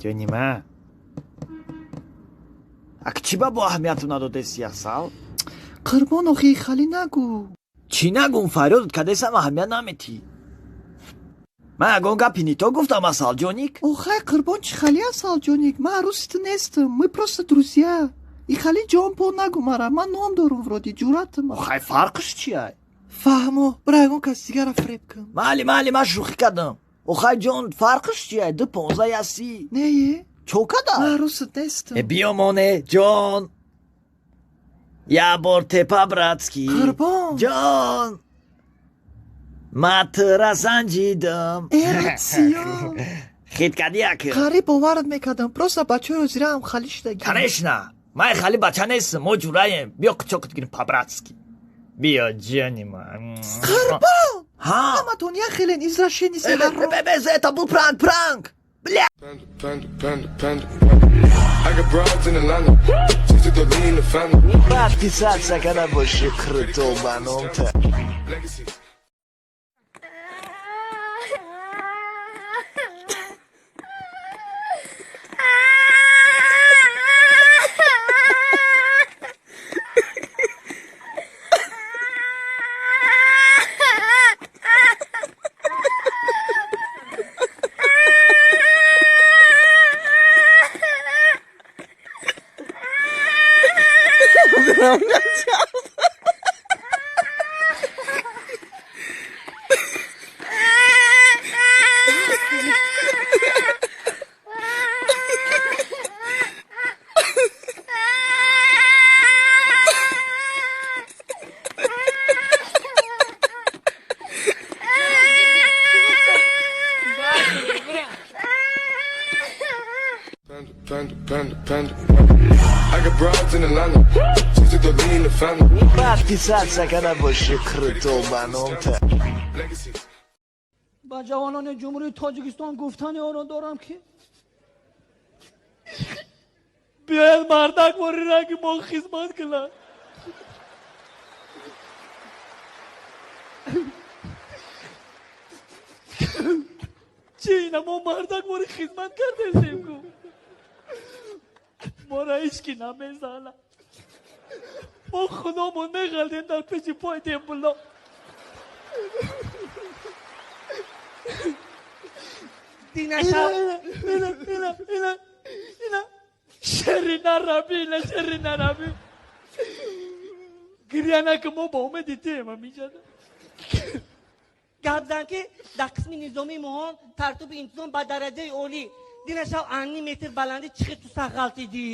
Ҷони ма, ак чӣ ба бо аҳамияту надодеси, Асал? Қурбон, охи хали нагӯ. Чӣ нагум? Фарёдат кадесам, аҳамият наметӣ. Ман ягон гапи не то гуфтам, Асалҷоник? Охай, Қурбон, чӣ хали Асалҷоник? Ман арӯси ту нестам, мы просто друзья. И хали ҷон по нагӯ мара, ман ном дорум, вроде ҷуръатам. Охай, фарқш чия? Фаҳмо, бира ягон кас дигара фиреб кун. Майли, майли, ман шӯхӣ кардам. Охай, ҷон, фарқш чия? Ду понздаҳ я си. Нее. Чо када? Ман арӯсат нестам. Э, биё моне, ҷон, як бор те по-братски. Қурбон. Ҷон, ма тура санҷидам. Эратсиё. Хит кади як. Қариб боварат мекардам, просто бачаҳои ҳозираам хали шудагӣ. Конечно, ман хали бача нестам, мо ҷураем. Биё, қучоқат гирим, по-братски, биё, ҷони ман. Қурбон. Ҳа. Ҳаматон як хелен, извращенец. Это был пранк, пранк, бля. Panda, panda, panda, panda. I got broads in Atlanta. Just to lean the family. Подписаться, когда больше круто баном-то. Legacies. Panda, panda, panda, panda. I got broads in Atlanta. Just to lean the family. Подписаться, когда больше круто баном-то. Legacies. Ба ҷавонони Ҷумҳурии Тоҷикистон гуфтани онро дорам, ки биёяд мардак вори ранги мо хизмат кунад. Чи ина мо мардак вори хизмат кардесем ку, мора ҳеҷ ки намезана, мо худомон меғалтем дар пеши пои дембуло. Динашав. Ина, ина, ина, ина шери нараби, ина шери нараби, гиря накун, мо ба умеди туем ҳамиҷада. Гап зан, ки дар қисми низомии моҳон тартибу интизом ба дараҷаи олӣ. Динашав анни метр баландӣ чихи ту сах ғалтидӣ,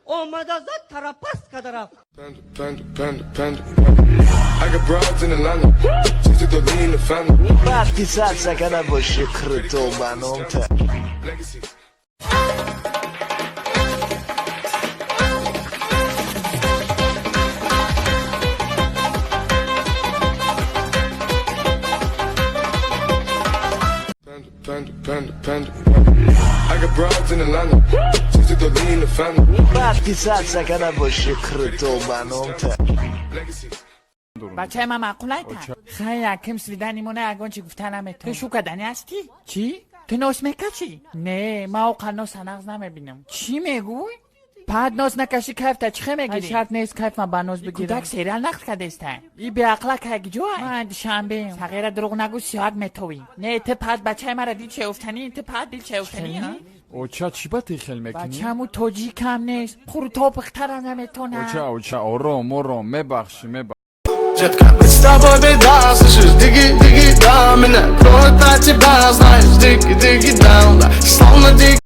омада зад, тарапаст када рафт. Panda, panda, panda, panda. I got broads in Atlanta. Just to lean the family. Подписаться, когда больше круто баном-то. Legacies. Panda, panda, panda, panda. I got broads in Atlanta. Just to lean the family. Подписаться, когда больше круто баном-то. Legacies. Бачаи ман маъқулайта. Хай, яким свидание мона ягон чи гуфта наметон. Ту шу кардани ҳастӣ? Чӣ? Ту нос мекашӣ? Не, ман оқа носа нағз намебинам. Чӣ мегӯй? Пад нос накашӣ, кайфта чӣ хе мегирӣ? Шарт нест кайфма ба нос бигирам. Кӯдак сериал нақл кардеста. И беақла кай ҷой? Ман Душанбеем. Сағира, дурӯғ нагӯ, сиёҳак метовӣ. Не, ту пад бачаи мара дил чеуфтанӣ, ту пад дил чеуфтанӣ, ҳа? Оча, чӣ ба ти хел мекунӣ? Бачаму тоҷикам нест. Қурутопихтара наметонам. Оча, оча, ором, ором, мебахшӣ, мебахшӣ. Детка, мы с тобой беда, слышишь, диги, диги, да. Меня кроет на тебя, знаешь, диги, диги.